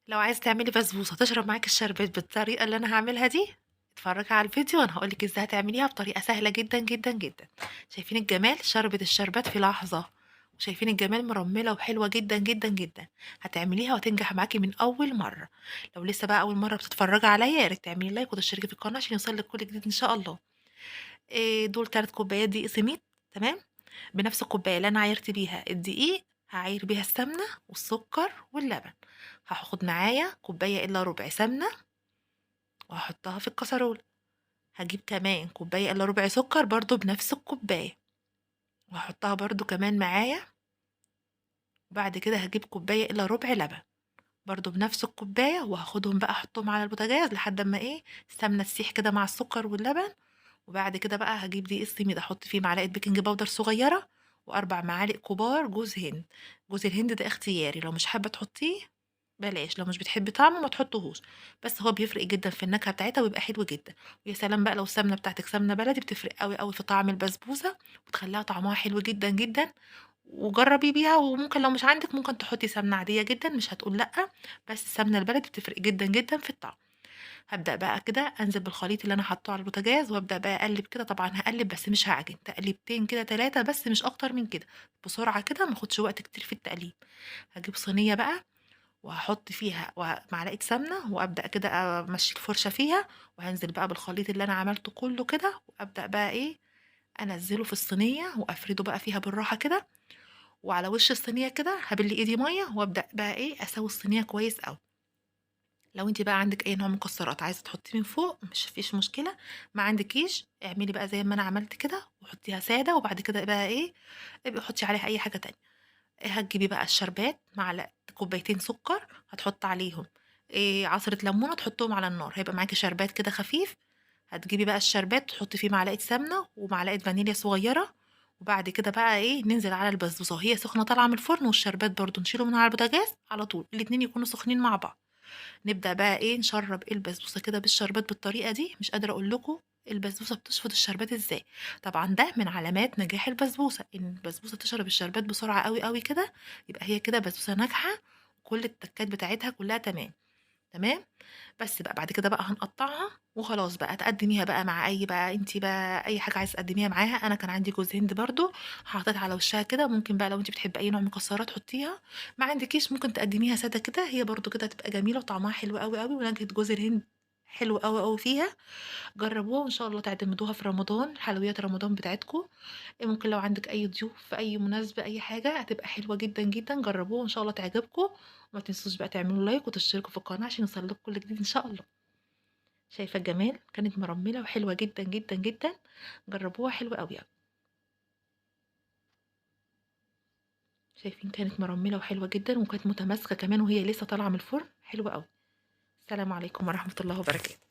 لو عايزة تعملي بسبوسة تشرب معاكِ الشربات بالطريقة اللي أنا هاعملها دي، اتفرجي على الفيديو وأنا هاقول لِك إزاي هتعمليها بطريقة سهلة جدًا، جدًا، جدًا. شايفين الجمال؟ شربت الشربات في لحظة، وشايفين الجمال مرملة وحلوة جدًا، جدًا، جدًا. هتعمليها وهتنجح معاكِ من أول مرة. لو لسه بقى أول مرة بتتفرجي عليَّ يا ريت تعملي لايك وتشتركي في القناة عشان يوصل لِك كل جديد إن شاء الله. دول 3 كوبايات دقيق سميد، تمام؟ بنفس الكوباية اللي أنا عايرت بيها الدقيق هعاير بيها السمنة والسكر واللبن. هاخد معايا كوباية إلا ربع سمنة وهحطها في الكسرولة. هجيب كمان كوباية إلا ربع سكر برضو بنفس الكوباية وهحطها برضو كمان معايا. وبعد كده هجيب كوباية إلا ربع لبن برضو بنفس الكوباية، وهاخدهم بقى أحطهم على البوتاجاز لحد أما السمنة تسيح كده مع السكر واللبن. وبعد كده بقى هجيب دقيق السميد أحط فيه معلقة بيكنج باودر صغيرة و4 معالق كبار جوز هند. جوز الهند ده اختياري، لو مش حابة تحطيه بلاش، لو مش بتحبي طعمه ما تحطهوش، بس هو بيفرق جدا في النكهة بتاعتها وبيبقى حلو جدا. ويا سلام بقى لو السمنة بتاعتك سمنة بلدي، بتفرق قوي قوي في طعم البسبوسة وتخليها طعمها حلو جدا جدا. وجربي بيها، وممكن لو مش عندك ممكن تحطي سمنة عادية جدا، مش هتقول لأ، بس السمنة البلدي بتفرق جدا جدا في الطعم. هبدأ بقى كده أنزل بالخليط اللي أنا حاطاه على البوتاجاز، وأبدأ بقى أقلب كده. طبعا هقلب بس مش هعجن، تقلبتين كده 3 بس مش أكتر من كده، بسرعة كده، ما اخدش وقت كتير في التقليب. هجيب صينية بقى وهحط فيها معلقة سمنة، وأبدأ كده أمشي الفرشة فيها، وهنزل بقى بالخليط اللي أنا عملته كله كده، وأبدأ بقى أنزله في الصينية وأفرده بقى فيها بالراحة كده. وعلى وش الصينية كده هبل إيدي مية، وأبدأ بقى أسوي الصينية كويس أوي. لو انتي بقى عندك اي نوع مكسرات عايزه تحطيه من فوق مش فيش مشكله، ما عندكيش اعملي بقى زي ما انا عملت كده وحطيها ساده، وبعد كده بقى ابقي حطي عليها اي حاجه تانية. هتجيبي بقى الشربات، معلقه كوبايتين سكر هتحط عليهم عصره ليمونه، تحطهم على النار، هيبقى معاكي شربات كده خفيف. هتجيبي بقى الشربات تحطي فيه معلقه سمنه ومعلقه فانيليا صغيره، وبعد كده بقى ننزل على البسبوسه وهي سخنه طالعه من الفرن، والشربات برضو نشيله من على البوتاجاز على طول، الاتنين يكونوا سخنين مع بعض. نبدأ بقى نشرب البسبوسة كده بالشربات بالطريقة دي. مش قادرة أقول لكم البسبوسة بتشفط الشربات إزاي. طبعا ده من علامات نجاح البسبوسة، إن البسبوسة تشرب الشربات بسرعة قوي قوي كده، يبقى هي كده بسبوسة ناجحة وكل التكات بتاعتها كلها تمام تمام. بس بقى بعد كده بقى هنقطعها وخلاص بقى تقدميها بقى مع اي بقى انتي بقى اي حاجه عايزه تقدميها معاها. انا كان عندي جوز هند برضو حطيت على وشها كده، ممكن بقى لو انتي بتحبي اي نوع مكسرات حطيها، ما عندكيش ممكن تقدميها ساده كده، هي برضو كده هتبقى جميله وطعمها حلو قوي قوي، ونكهه جوز الهند حلو قوي قوي فيها. جربوها وان شاء الله تعتمدوها في رمضان، حلويات رمضان بتاعتكم. ممكن لو عندك اي ضيوف في اي مناسبه اي حاجه هتبقى حلوه جدا جدا. جربوها وان شاء الله تعجبكم. وما تنسوش بقى تعملوا لايك وتشتركوا في القناه عشان يوصل لكم كل جديد ان شاء الله. شايفه الجمال؟ كانت مرمله وحلوه جدا جدا جدا، جربوها حلوه قوي قوي. شايفين كانت مرمله وحلوه جدا، وكانت متماسكه كمان وهي لسه طالعه من الفرن، حلوه قوي. السلام عليكم ورحمه الله وبركاته.